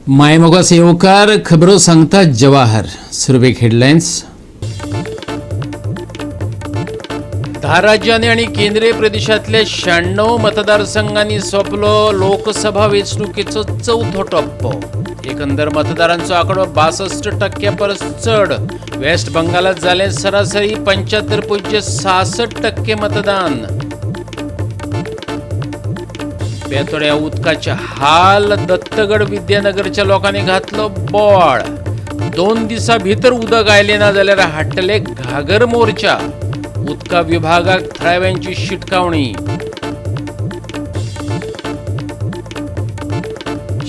मायमोगास येवकार खबरो सांगता जवाहर. सुरवेक हेडलायन्स. 10 राज्यांनी आणि केंद्रीय प्रदेशातल्या 96 मतदारसंघांनी सोंपलो लोकसभा वेंचणुकेचो चवथो टप्पो. एकंदर मतदारांचो आंकडो 62% परस चड. वेस्ट बंगालात जालें सरासरी 75.66% मतदान. बेतोड्या उदकाचे हाल दत्तगड विद्यानगरच्या लोकांनी घातलो बोवाळ. 2 दिसां भितर उदक आयलें ना जाल्यार हाडटले घागर मोर्चा. उदका विभागाक थळाव्यांची शिटकावणी.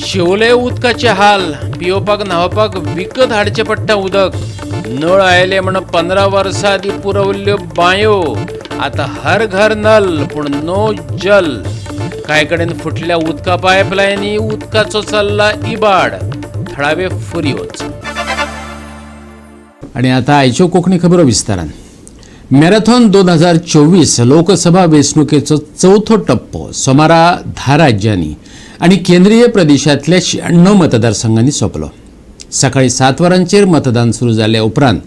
शिवले उदकाचे हाल, पियोवपाक न्हावपाक विकत हाडचें पडटा उदक. नळ आयले म्हण 15 वर्सां आदीं पुरवल्ल्यो बांयो, आतां हर घर नल पूण नो जल. कांय कडेन फुटल्या उदका पायपलायनी उदकाचो चल्ला इबाड. थळावे फुरयोच. आणि आता आयच्यो कोंकणी खबरो विस्तारान. मॅरेथॉन 2024 लोकसभा वेंचणुकेचो चवथो टप्पो सोमारा 10 राज्यांनी आणि केंद्रीय प्रदेशांतल्या 96 मतदारसंघांनी सोंपलो. सकाळी 7 वरांचेर मतदान सुरू जाल्या उपरांत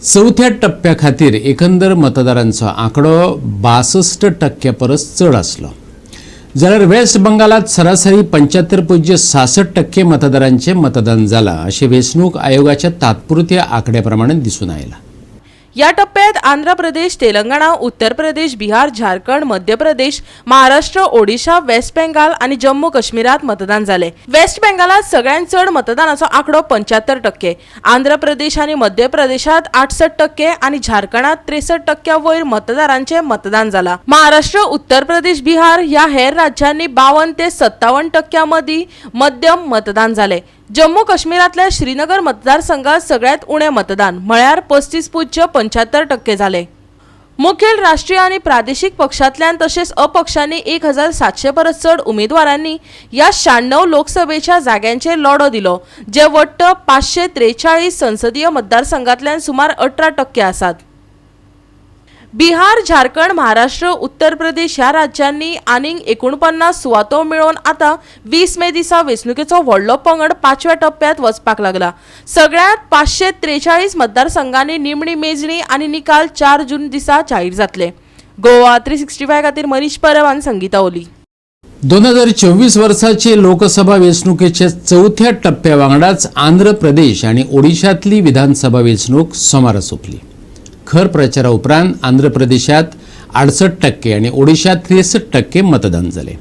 चवथ्या टप्प्या खातीर एकंदर मतदारांचो आंकडो 62% परस चड आसलो. जाल्यार वेस्ट बंगालात सरासरी 75.66% मतदारांचें मतदान जालां अशें वेंचणूक आयोगाच्या तात्पुरत्या आंकड्या प्रमाणे दिसून आयलां. या टप्प्यात आंध्र प्रदेश, तेलंगणा, उत्तर प्रदेश, बिहार, झारखंड, मध्य प्रदेश, महाराष्ट्र, ओडिशा, वेस्ट बेंगाल आणि जम्मू काश्मीरात मतदान झाले. वेस्ट बेंगालात सगळ्यात चड मतदानाचो आंकडो 75%, आंध्र प्रदेश आणि मध्य प्रदेशात 68% आणि झारखंडात 63% वयर मतदारांचे मतदान जाला. महाराष्ट्र, उत्तर प्रदेश, बिहार ह्या हेर राज्यांनी 52 ते 57% मदीं मध्यम मतदान जाले. जम्मू काश्मीरातल्या श्रीनगर मतदारसंघात सगळ्यात उणें मतदान म्हळ्यार 35.75% जाले. मुखेल राष्ट्रीय आनी प्रादेशीक पक्षांतल्यान तशेंच अपक्षांनी 1700 परस चड उमेदवारांनी ह्या 96 लोकसभेच्या जाग्यांचेर लढो दिलो, जे वट्ट 543 संसदीय मतदारसंघांतल्यान सुमार 18% आसात. बिहार, झारखंड, महाराष्ट्र, उत्तर प्रदेश ह्या राज्यांनी आनीक 49 सुवातो मेळोवन आतां 20 मे दिसा वेंचणुकेचो व्हडलो पंगड 5व्या टप्प्यांत वचपाक लागला. सगळ्यांत 543 मतदारसंघांनी निमणी मेजणी आनी निकाल 4 जून दिसा जाहीर जातले. गोवा 365 खातीर मनीष परब आनी संगीता ओली. 2024 वर्साचे लोकसभा वेंचणुकेच्या चवथ्या टप्प्या वांगडाच आंध्र प्रदेश आनी ओडिशांतली विधानसभा वेंचणूक सोमारा सोंपली. खर प्रचारा उपरांत आंध्र प्रदेशात 68% आणि ओडिशात 63% मतदान जालें.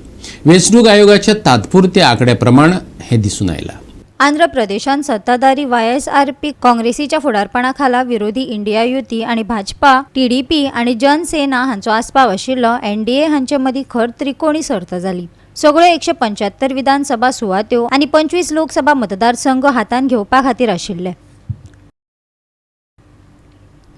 वेंचणूक आयोगाच्या तात्पुरत्या आंकड्या प्रमाण हें दिसून आयलां. आंध्र प्रदेशांत सत्ताधारी YSRP काँग्रेसीच्या फुडारपणा खाला विरोधी इंडिया युती आनी भाजपा, TDP आनी जनसेना हांचो आस्पाव आशिल्लो NDA हांचे मदीं खर त्रिकोणी सर्त जाली. सगळ्यो 175 विधानसभा सुवात्यो आनी 25 लोकसभा मतदारसंघ हातांत घेवपा खातीर आशिल्ले.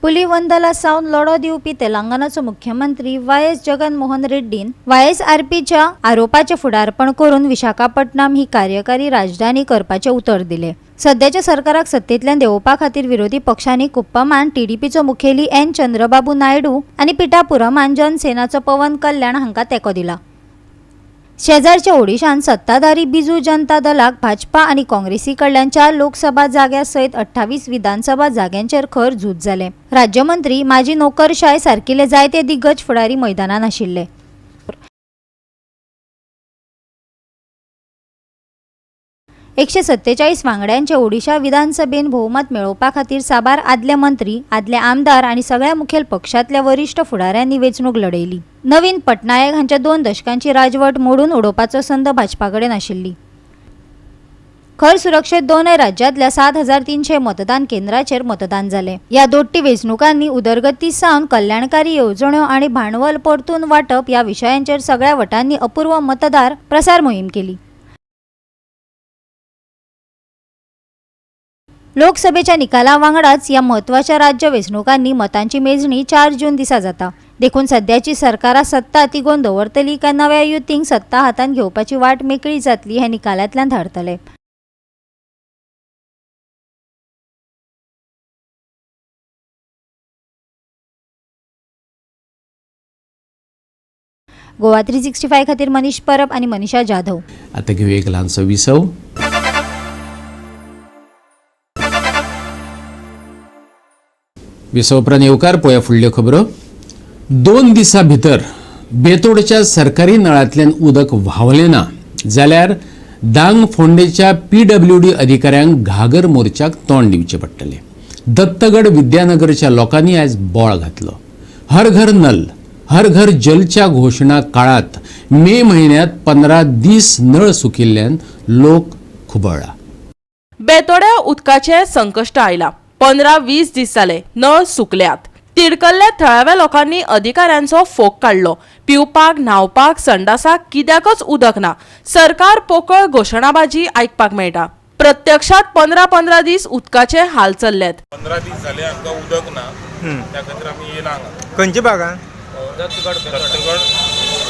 पुलिवंदला सावन लढो दिवपी तेलंगणाचो मुख्यमंत्री YS Jaganmohan रेड्डीन YSRPच्या आरोपाचें फुडारपण करून विशाखापट्टणम ही कार्यकारी राजधानी करपाचें उतर दिलें. सध्याच्या सरकाराक सत्तेंतल्यान देंवोवपा खातीर विरोधी पक्षांनी कुप्पमान TDPचो मुखेली N Chandrababu Naidu आनी पिठापुरमान जनसेनाचो पवन कल्याण हांकां तेंको दिला. शेजारच्या ओडिशांत सत्ताधारी बिजू जनता दलाक भाजपा आनी काँग्रेसी कडल्यान 4 लोकसभा जाग्यां सयत 28 विधानसभा जाग्यांचेर खर झूज जालें. राज्यमंत्री, माजी नोकरशाय सारकिले जायते दिग्गज फुडारी मैदानांत आशिल्ले. 147 वांगड्यांचे ओडिशा विधानसभेन भोवमत मेळोवपा खातीर साबार आदले मंत्री, आदले आमदार आनी सगळ्या मुखेल पक्षांतल्या वरिश्ठ फुडाऱ्यांनी वेंचणूक लढयली. नवीन पटनायक हांच्या 2 दशकांची राजवट मोडून उडोवपाचो संद भाजपा कडेन आशिल्ली. खर सुरक्षेत 2 राज्यांतल्या 7300 मतदान केंद्राचेर मतदान जालें. ह्या दोट्टी वेंचणुकांनी उदरगती सावन कल्याणकारी येवजण्यो आनी भांडवल परतून वांटप ह्या विशयांचेर सगळ्या वटांनी अपूर्व मतदार प्रसार मोहीम केली. लोकसभेच्या निकाला वांगडाच ह्या म्हत्वाच्या राज्य वेंचणुकांनी मतांची मेजणी 4 जून दिसा जाता. देखून सध्याची सरकारां सत्ता तिगोवन दवरतली काय नव्या युतींक सत्ता हातांत घेवपाची वाट मेकळी जातली हें निकालांतल्यान थारतलें. गोवा 365 खातीर मनीष परब आनी मनीषा जाधव. आता घेऊया एक ल्हानसो विसव. विसवा उपरांत येवकार. पळोवया फुडल्यो खबरो. 2 दिसां भितर बेतोडच्या सरकारी नळांतल्यान उदक व्हांवलें ना जाल्यार दांग फोंडेच्या पीडब्ल्यूडी अधिकाऱ्यांक घागर मोर्चाक तोंड दिवचें पडटलें. दत्तगड विद्यानगरच्या लोकांनी आयज बोळ घातलो. हर घर नल हर घर जलच्या घोशणा काळात मे म्हयन्यांत 15 दीस नळ सुकिल्ल्यान लोक खुबळ्ळा. बेतोड्या उदकाचें संकश्ट आयलां. 15-20 दीस जाले नळ सुकल्यात. तिडकल्ल्या थळाव्या लोकांनी अधिकाऱ्यांचो फोग काडलो. पिवपाक, न्हावपाक, संडासाक कित्याकच उदक ना. सरकार पोकळ घोशणाबाजी आयकपाक मेळटा. प्रत्यक्षात 15-15 दीस उदकाचे हाल चल्ल्यात. 15 दीस जाले आमकां उदक ना, त्या खातीर आमी येयला हांगा. खंयच्या भागान? दत्तगड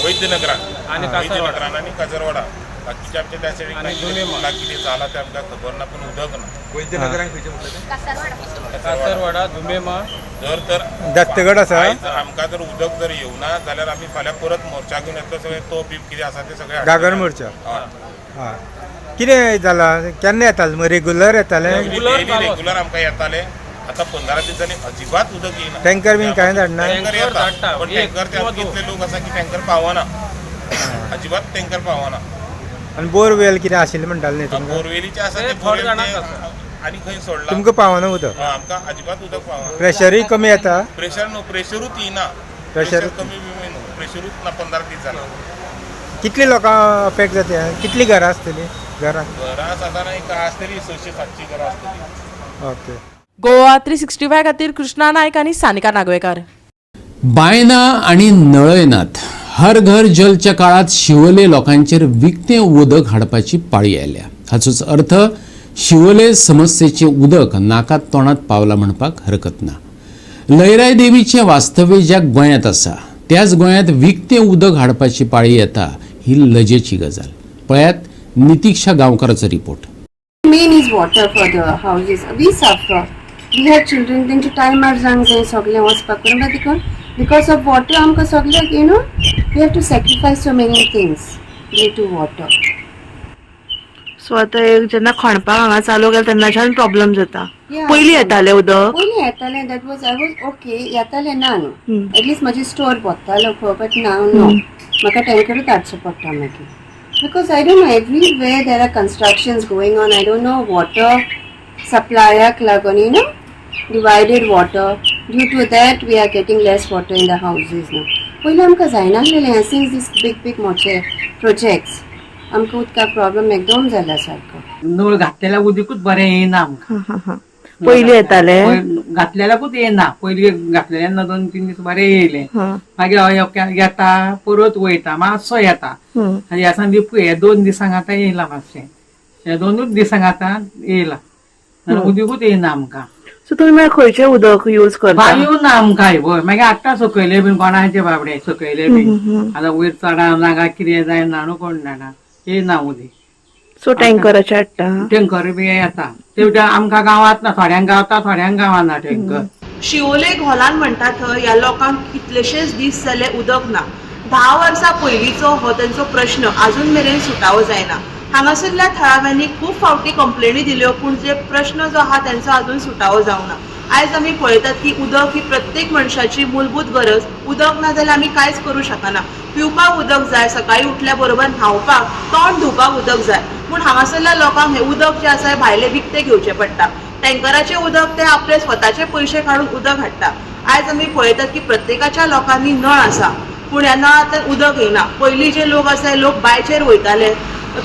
वैद्यनगरान आनी वैद्यनगरान आनी काजरवाडा. बाकीचे आमच्या त्या सायडीक कितें जाला तें आमकां खबर ना, पूण उदक ना. वैद्यनगरान खंयचे म्हटलें? कासरवाडा, दुमेमा. जर तर दत्तगड आसा? आयज आमकां जर उदक जर येवना जाल्यार आमी फाल्यां परत मोर्चा घेवन येतलो. सगळे तो बीप कितें आसा ते सगळे घागर मोर्चा. हय, कितें जाला? केन्ना येतालें मग? रेगुलर येतालें? रेगुलर आमकां येताले. आतां 15 दिसांनी अजिबात उदक येयना. टँकर बीन कांय धाडना? टँकर येता, पण टँकर ते कितले लोक आसा की टँकर पावना, अजिबात टँकर पावना. आनी बोरवेल कितें आशिल्लें म्हणटालें न्ही तुमकां? बोरवेलीचे आसा ते बोरवेल आनी खंय सोडला. तुमकां पावना उदक? आमकां अजिबात उदक पावना. प्रेशरूय कमी येता? प्रेशर न्हू, प्रेशरूच येयना. प्रेशर कमी बी न्हू, प्रेशरूच ना. 15 दीस जाला. कितली लोकां अफेक्ट जाता? कितली घरां आसतली? घरां घरां सादारण एक आसतली 600-700 घरां आसतली. ओके. गोवा 365 खातीर कृष्णा नायक आनी सानिका नागवेकार. बायना आनी नळय नात. हर घर जलच्या काळात शिवोले लोकांचेर विकतें उदक हाडपाची पाळी आयल्या. हाचोच अर्थ शिवोले समस्येचें उदक नाकात तोंडात पावलां म्हणपाक हरकत ना. लयराय देवीचें वास्तव्य ज्या गोंयांत आसा त्याच गोंयांत विकतें उदक हाडपाची पाळी येता ही लजेची गजाल. पळयात नितिक्षा गांवकाराचो report. Main is water for the houses. We suffer. We have children. तेंचे टायमार जावंक जाय सगळें वचपाक, पण देखून because of water आमकां सगळ्याक you know we have to sacrifice so many things due to water. So आतां एक जेन्ना खणपाक हांगा चालू केलें तेन्नाच्यान प्रॉब्लम जाता. पयलीं येतालें उदक? पयलीं येतालें, that was I was okay. येतालें ना न्हू, एटलिस्ट म्हजी स्टोर भरतालो खंय, बट नाव नो, म्हाका टँकरूच हाडचो पडटा मागीर. Because I don't know, everywhere there are constructions going on. I don't know, water सप्लायाक लागून you know divided water, due to that we are getting less water in the houses now. पयलीं आमकां जायनासलेलें. Since दीस बीग बीग मोठे projects आमकां उदकाक problem एकदम जाला सारको. नळ घातलेल्या उदकूच बरें येयना आमकां. पयलीं येतालें? घातलेल्याकूच येयना. पयलीं घातलेल्या 2-3 दीस बरें येयलें, मागीर येता परत वयता, मातसो येता. आनी ह्या दिसांनी हे 2 दिसांक आतां येयला मातशें, हे 2च दिसांक आतां येयला, उदकूच येयना आमकां. सो तुमी मागीर खंयचें उदक यूज करता? वायू ना आमकां पळय, मागीर आतां सकयले बीन कोणाचे बाबडे सकयले बीन आतां वयर चडा नाका कितें जायना न्हू, कोण जाणा, येयना उदीक. सो टँकराचे हाडटा? टँकर बी येता ते आमकां गांवांत ना, थोड्यांक गावता थोड्यांक गावाना टँकर. शिवोले हॉलान म्हणटा थंय ह्या लोकांक कितलेशेच दीस जाले उदक ना. 10 वर्सां पयलींचो हो तेंचो प्रश्न आजून मेरेन सुटावो जायना. हांगासरल्या थळाव्यांनी खूब फावटी कंप्लेनी दिल्यो, पूण जे प्रश्न जो आहा तेंचो आजून सुटावो जावना. आयज आमी पळयतात की उदक ही प्रत्येक मनशाची मूलभूत गरज. उदक ना जाल्यार आमी कांयच करूं शकना. पिवपाक उदक जाय, सकाळी उठल्या बरोबर न्हावपाक, तोंड धुवपाक उदक जाय, पूण हांगासरल्या लोकांक हें उदक जें आसा हें भायलें विकतें घेवचें पडटा. टँकराचें उदक ते आपले स्वताचे पयशे काडून उदक हाडटा. आयज आमी पळयतात की प्रत्येकाच्या लोकांनी नळ आसा, पूण ह्या नळांतल्यान उदक येना. पयलीं जे लोक आसा हे लोक बांयचेर वयताले,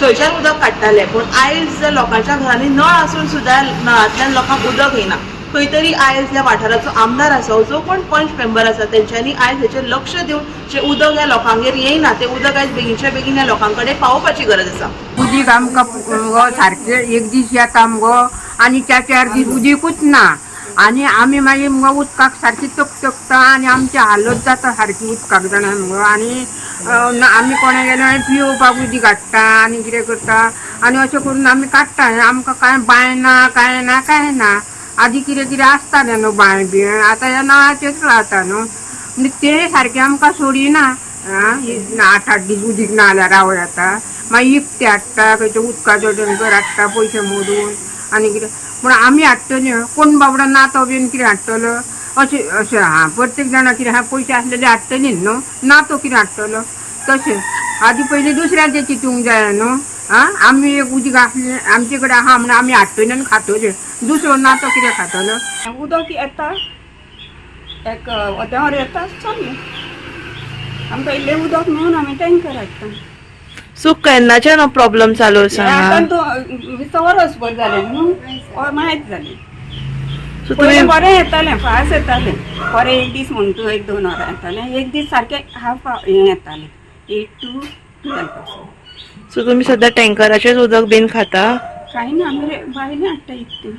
थंयच्यान उदक काडटाले, पूण आयज लोकांच्या घरांनी नळ आसून सुद्दां नळांतल्यान लोकांक उदक येना. खंय तरी आयज ह्या वाठाराचो आमदार आसा, जो कोण पंच मेंबर आसा, तेंच्यांनी आयज हेचेर लक्ष दिवन जें उदक ह्या लोकांगेर येयना तें उदक आयज बेगीनच्या बेगीन ह्या लोकां कडेन पावोवपाची गरज आसा. उदीक आमकां मुगो सारकें एक दीस येता मुगो आनी 4-4 दीस उदीकूच ना. आनी आमी मागीर मुगो उदकाक सारकी तकतकता आनी आमची हालत जाता सारकी उदकाक जाणा मुगो. आनी आमी कोणा गेले पियोवपाक उदीक हाडटा आनी कितें करता आनी अशें करून आमी काडटा. आमकां कांय बांय ना, कांय ना, कांय ना. आदी कितें कितें आसतालें न्हू बांय बी, आतां ह्या नळाचेर रावता न्हू. म्हणजे तें सारकें आमकां सोडिना. 8-8 दीस उदीक ना जाल्यार राव येता, मागीर इकते हाडटा, खंयचो उदकाचो टँकर हाडटा पयशे मोडून आनी कितें. पूण आमी हाडटले कोण बाबडो ना तो बीन कितें हाडटलो. अशें अशें आहा. प्रत्येक जाणां कितें आहा, पयशे आसलेले हाडटली न्हू, ना तो कितें हाडटलो. तशें आदी पयलीं दुसऱ्यांचें चिंतूंक जाय न्हू. आं, आमी एक उदक आसलें आमचे कडेन आहा म्हणून आमी हाडटले आनी खातले, दुसरो ना तो कितें खातलो. उदक येता एक अर्दें येता चल्लें, आमकां इल्लें उदक मेळून आमी टँकर हाडटा. सो केन्नाच्यान हो प्रॉब्लम चालू आसा? आतां तो 20 वरस भर जालें न्हू, मायत जालें. सो पयलीं तुमी बरें येतालें, फास्ट येतालें, बरें एक दीस म्हण तूं 1-2 वरां येतालें, एक दीस सारकें हाफ हें येतालें 8 to 12 पासून. सो तुमी सद्या टँकराचेच उदक बीन खाता? कांय ना, आमी भायलें हाडटा इकतें.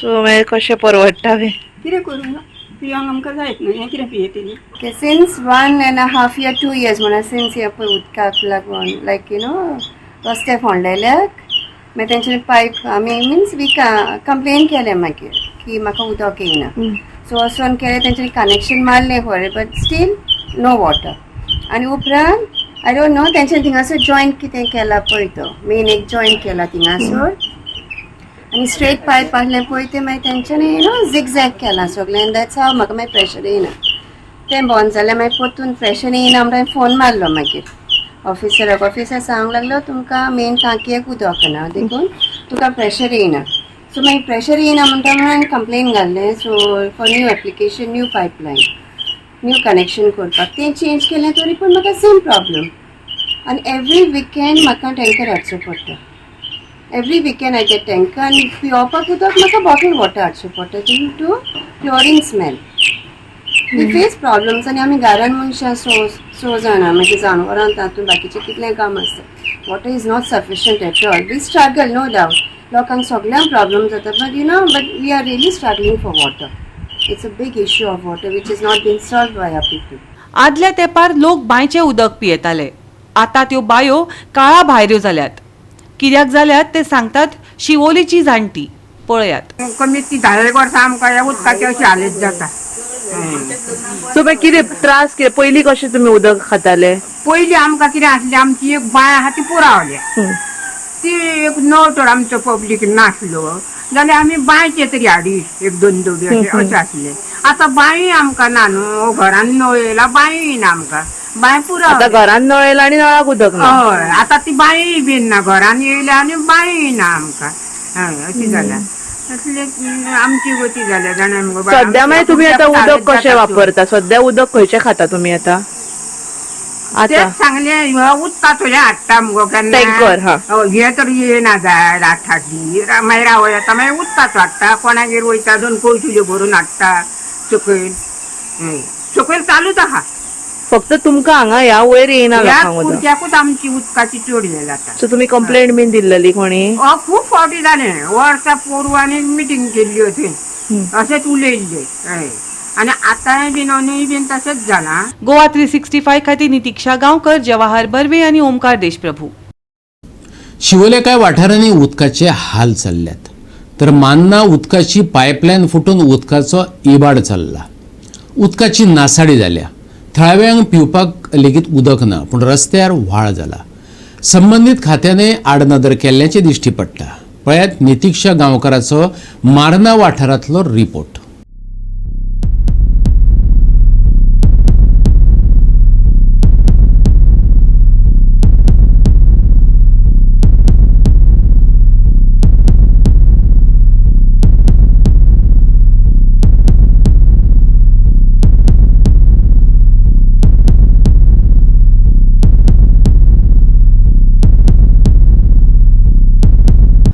सो मागीर कशें परवडटा बी? कितें करूं, पियोंक आमकां जायत न्हू, हें कितें पियेतलीं. Okay, since 1.5 year, 2 years म्हणा, सिन्स हे पळय उदकाक लागून लायक you know रस्ते फोंडलेल्याक मागीर तेंच्यानी पायप आमी मिन्स we complain केलें मागीर की म्हाका उदक येयना. सो वचोन केलें, तेंच्यांनी कनेक्शन मारलें खरें, बट स्टील नो वॉटर. आनी उपरांत I don't know तेंच्यानी थिंगासर जॉयंट कितें केला पळय, तो मेन एक जॉयंट केला थिंगासर आनी स्ट्रेट पायप आहलें पळय तें मागीर तेंच्यांनी you know zigzag केलां सगळें. आनी that's हाव म्हाका मागीर प्रेशर येयना, तें बंद जालें. मागीर परतून प्रेशर येयना म्हणून हांवें फोन मारलो मागीर ऑफिसराक. ऑफिसर सांगूंक लागलो तुमकां मेन टांकयेक उदक ना देखून तुका प्रेशर येयना. सो मागीर प्रेशर येयना म्हणटा म्हणून हांवें कंप्लेन घाल्लें, so for new application, new pipeline, new connection करपाक. तें चेंज केलें तरी पूण म्हाका सेम प्रॉब्लम. आनी एवरी विकेंड म्हाका टँकर हाडचो पडटा. Every weekend I get tanker. आनी पिवपाक उदक म्हाका बॉटल वॉटर हाडचें पडटा due to chlorine smell. We face problems. आनी आमी घरान मनशां स स जाणां, मागीर जानवरां, तातूंत बाकीचें कितलें काम आसता. Water is not sufficient at all. We struggle, no doubt. लोकांक सगल्यांक प्रॉब्लम जाता, but you know but we are really struggling for water. It's a big issue of water which is not been solve by our people. आदल्या तेंपार लोक बांयचें उदक पियेताले. आतां त्यो bio काळा भायऱ्यो जाल्यात. कित्याक जाल्यात ते सांगतात शिवोलीची जाणटी. पळयात. कमीत ती 10 वर्सां आमकां ह्या उदकाची अशी हालत जाता. सो मागीर कितें त्रास कितें, पयलीं कशें तुमी उदक खाताले? पयलीं आमकां कितें आसलें, आमची एक बांय आहा ती पुरावल्या. ती एक नळ तर आमचो पब्लीक नासलो जाल्यार आमी बांयचे तरी हाडी एक दोन दोडी अशें अशें आसलें. आतां बांयूय आमकां ना न्हू, घरान नळ येयला, बांयूय ना आमकां, बांय आतां पुरावल्या. घरान नळ येयला आनी नळाक उदक ना. हय, आतां ती बांयूय बीन ना, घरान येयल्या आनी बांयूय ना आमकां. हय, अशी जाल्या, तसले आमची गती जाल्या जाणा मुगो बाय. सद्या मागीर तुमी आतां उदक कशें वापरता? सद्या उदक खंयचें खाता तुमी आतां आतां? तेच सांगलें, ह्या उदकाचो हें हाडटा मुगो केन्ना. टँकर, हा. हय, हे तर येयना जाय 8-8 दीस, मागीर राव येता, मागीर उदकाचो हाडटा, कोणागेर वयता, दोन कळसुल्यो भरून हाडटा सकयल. हय, सकयल चालूच आहा. फक्त तुमकां हांगा ह्या वयर येयना ह्या लोकांक उदक. कुडक्याकूच आमची उदकाची चड हें जाता. सो तुमी कंप्लेंट बीन दिल्लेली कोणी? खूब फावटी जालें, वर्सां पोरूं आनी मिटींग केल्ली थंय, अशेंच उलयल्ले. हय, आनी आतांय बीन अंदूय बीन तशेंच जालां. गोवा 365 खातीर नितीक्षा गांवकर, जवाहर बर्वे आनी ओमकार देशप्रभू. शिवोले कांय वाठारांनी उदकाचे हाल चल्ल्यात, तर मान्ना उदकाची पायपलायन फुटून उदकाचो इबाड चल्ला. उदकाची नासाडी जाल्या. थळाव्यांक पिवपाक लेगीत उदक ना, पूण रस्त्यार व्हाळ जाला. संबंदीत खात्याने आडनदर केल्ल्याचें दिश्टी पडटा. पळयात नितीक्षा गांवकाराचो मार्ना वाठारांतलो रिपोर्ट.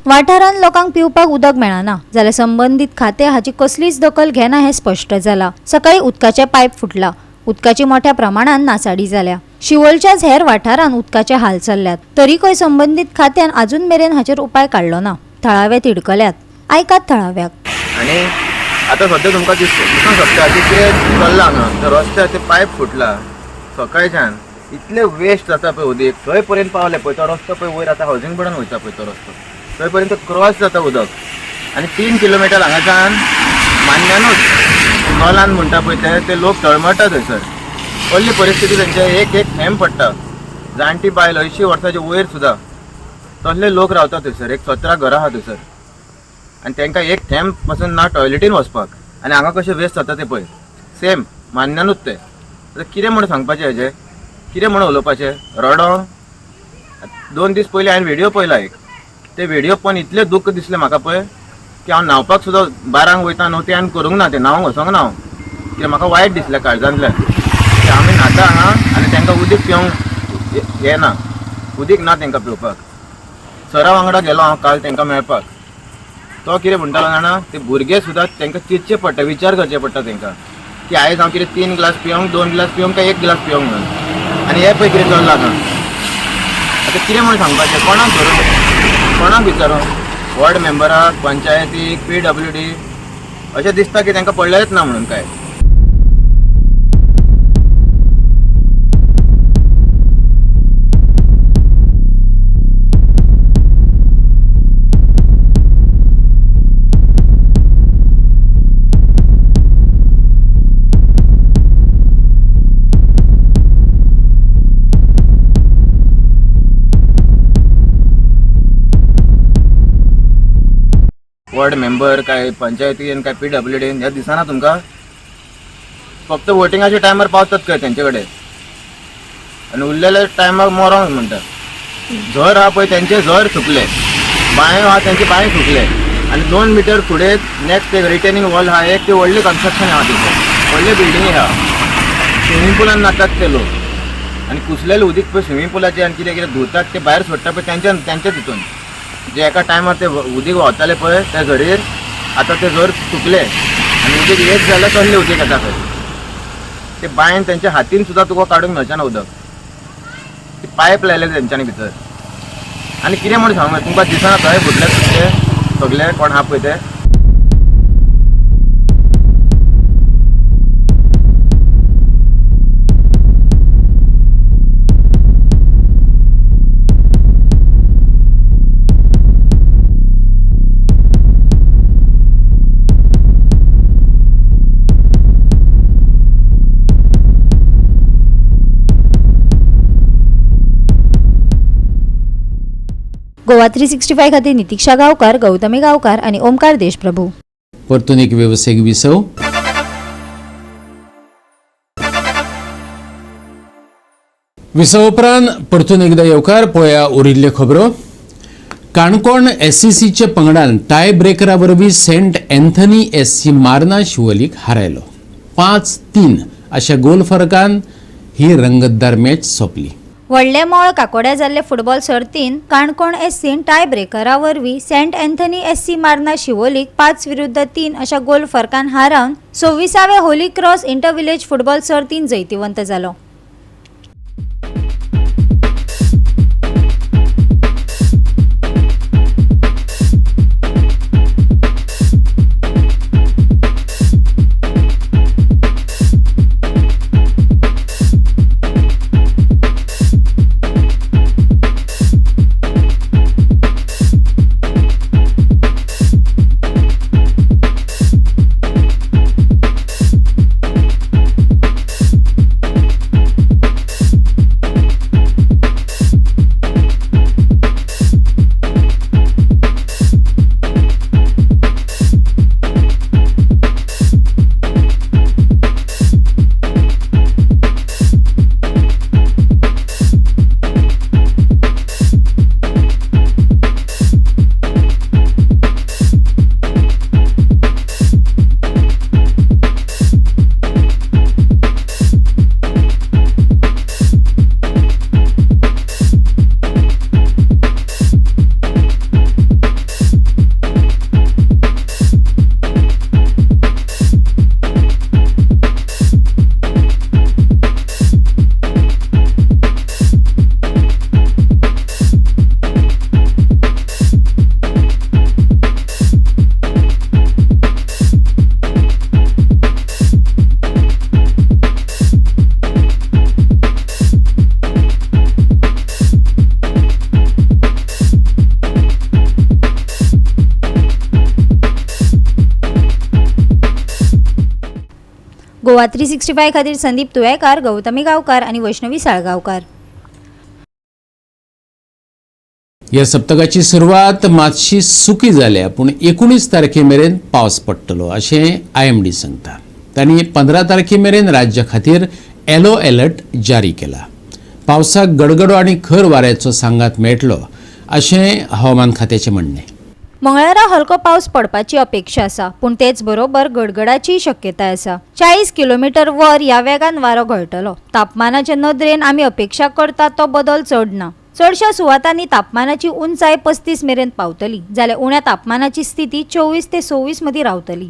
वाठारांत लोकांक पिवपाक उदक मेळना जाल्यार संबंदीत खातें हाची कसलीच दखल घेना हें स्पश्ट जालां. सकाळीं उदकाचें पायप फुटलां. उदकाची मोठ्या प्रमाणात नासाडी जाल्या. शिवोलच्याच हेर वाठारांत उदकाचे हाल चल्ल्यात, तरीकय संबंदीत खात्यान अजून मेरेन हाचेर उपाय काडलो ना. थळावे तिडकल्यात. आयकात थळाव्याक. आनी आतां सद्या तुमकां दिसूंक शकता की कितें चल्लां हांगा. रस्त्यार ते पायप फुटला सकाळच्यान, इतले वेस्ट जाता पळय उदीक, थंय पर्यंत पावले पळय. तो रस्तो पळय वयर आतां हावजींग बोर्डान वयता पळय तो रस्तो, थंय पर्यंत क्रॉस जाता उदक. आनी 3 किलोमिटर हांगाच्यान मान्यानूच नॉलान म्हणटा पळय ते, ते लोक तळमळटा थंयसर. कसली परिस्थिती तेंचे, एक एक थेंब पडटा. जाणटी बायल 80 वर्साचे वयर सुद्दां तसले लोक रावता थंयसर. एक 17 घरां आहा थंयसर आनी तांकां एक थेंब पासून ना टॉयलेटीन वचपाक. आनी हांगा कशें वेस्ट जाता तें पळय, सेम मान्यानूच तें. आतां कितें म्हूण सांगपाचें हेजें, कितें म्हूण उलोवपाचें? रडो 2 दीस पयलीं हांवें व्हिडियो पळयला एक, ते व्हिडियो पळोवन इतलें दुख्ख दिसलें म्हाका पळय की हांव न्हांवपाक सुद्दां 12 वयता न्हू, तें हांवें करूंक ना, तें न्हांवंक वचोंक ना हांव, कित्याक म्हाका वायट दिसलें काळजांतल्यान की आमी न्हाता हांगा आनी तांकां उदीक पिवंक हें ना, उदीक ना तांकां पिवपाक. सरा वांगडा गेलो हांव काल तांकां मेळपाक, तो कितें म्हणटालो जाणा, ते भुरगे सुद्दां तांकां चिंतचें पडटा, विचार करचे पडटा तांकां की आयज हांव कितें 3 ग्लास पिवंक, 2 ग्लास पिवंक काय 1 ग्लास पिवंक म्हणून. आनी हें पळय कितें चल्लां हांगा. आतां कितें म्हूण सांगपाचें, कोणाक धरून, कोणाक विचारूं? वॉर्ड मेंबराक, पंचायतीक, PWD, अशें दिसता की तांकां पडलेंच ना म्हणून काय. वॉर्ड मेंबर काय पंचायतीन काय PWD ह्या दिसना तुमकां, फक्त वोटिंगाच्या टायमार पावतात काय तेंचे कडेन आनी उरलेल्या टायमार मोरोंक म्हणटा. झर आहा पळय तेंचे झर सुकले, बांय आहा तेंचे बांय सुकले, आनी 2 मिटर फुडें नेक्स्ट एक रिटेनिंग वॉल आहा, एक ते व्हडलें कन्स्ट्रक्शन आहा, तिथे व्हडले बिल्डिंग आहा, स्विमींग पुलान न्हातात ते लोक आनी कुसलेले उदीक पळय स्विमींग पुलाचे आनी कितें कितें धुतात ते भायर सोडटा पळय तेंच्या तेंच्याच हितून, जे एका टायमार ते उदीक व्हांवताले पळय त्या झरीर, आतां ते झर सुकले आनी उदीक येत जाल्यार कसलें उदीक येता खंय, ते बांयन तेंच्या हातीन सुद्दां तुका काडूंक मेळचें ना उदक, ते पायप लायले तेंच्यांनी भितर. आनी कितें म्हूण सांगू तुमकां दिसना थंय फुटले तुमचे सगळे कोण आहा पळय ते. गोवा 365 खातीर नितीक्षा गांवकार, गौतमी गांवकार आनी ओमकार देशप्रभू. परतून एक वेवसायीक विसव. विसव उपरांत परतून एकदा येवकार. पळया उरिल्ल्यो खबरो. काणकोण SCCच्या पंगडान टाय ब्रेकरा वरवीं सेंट अँथनी SC मार्ना शिवोलीक हारायलो. 5-3 अशा गोल फरकान ही रंगतदार मॅच सोंपली. व्हडले मोळ काकोड्या जाल्ले फुटबॉल सर्तीन काणकोण SCन टाय ब्रेकरा वरवीं सेंट अँथनी SC मार्ना शिवोलीक 5-3 अशा गोल फरकान हारावन 26वे Holy Cross inter village football सर्तीन जैतिवंत जालो. गोवा 365 खातीर संदीप तुयेकार, गौतमी गांवकार आनी वैष्णवी साळगांवकार. ह्या सप्तकाची सुरवात मातशी सुकी जाल्या, पूण 19 तारखे मेरेन पावस पडटलो अशें आयएमडी सांगता. तांणी 15 तारखे मेरेन राज्या खातीर येलो अलर्ट जारी केला. पावसाक गडगडो आनी खर वाऱ्याचो सांगात मेळटलो अशें हवामान खात्याचें म्हणणें. मंगळारा हलको पावस पडपाची अपेक्षा आसा, पूण तेच बरोबर गडगडाचीय शक्यताय आसा. 40 किलोमिटर वर ह्या वेगान वारो घोळटलो. तापमानाचे नदरेन आमी अपेक्षा करता तो बदल चड ना. चडश्या सुवातांनी तापमानाची उंचाय 35 मेरेन पावतली, जाल्यार उण्या तापमानाची स्थिती 24 ते 26 मदीं रावतली.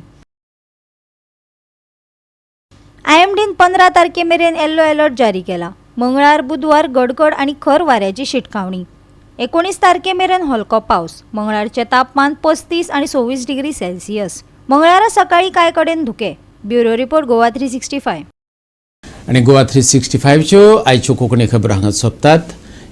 आयएमडीन 15 तारखे मेरेन येल्लो अलर्ट जारी केला. मंगळार, बुधवार गडगड आनी खर वाऱ्याची शिटकावणी. 19 तारखे मेरेन हलको पावस. मंगळारचें तापमान 35 आनी 26 डिग्री सेल्सियस. मंगळारा सकाळी कांय कडेन धुकें. Bureau report, Goa 365. आनी गोवा 365च्यो आयच्यो कोंकणी खबरो हांगा सोंपतात.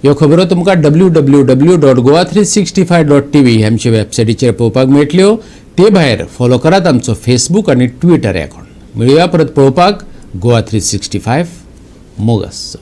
ह्यो खबरो तुमकां www.goa365.tv आमच्या वेबसायटीचेर पळोवपाक मेळटल्यो. ते भायर फॉलो करात आमचो फेसबूक आनी ट्विटर अकाउंट. मेळुया परत पळोवपाक गोवा 365. मोग आसचो.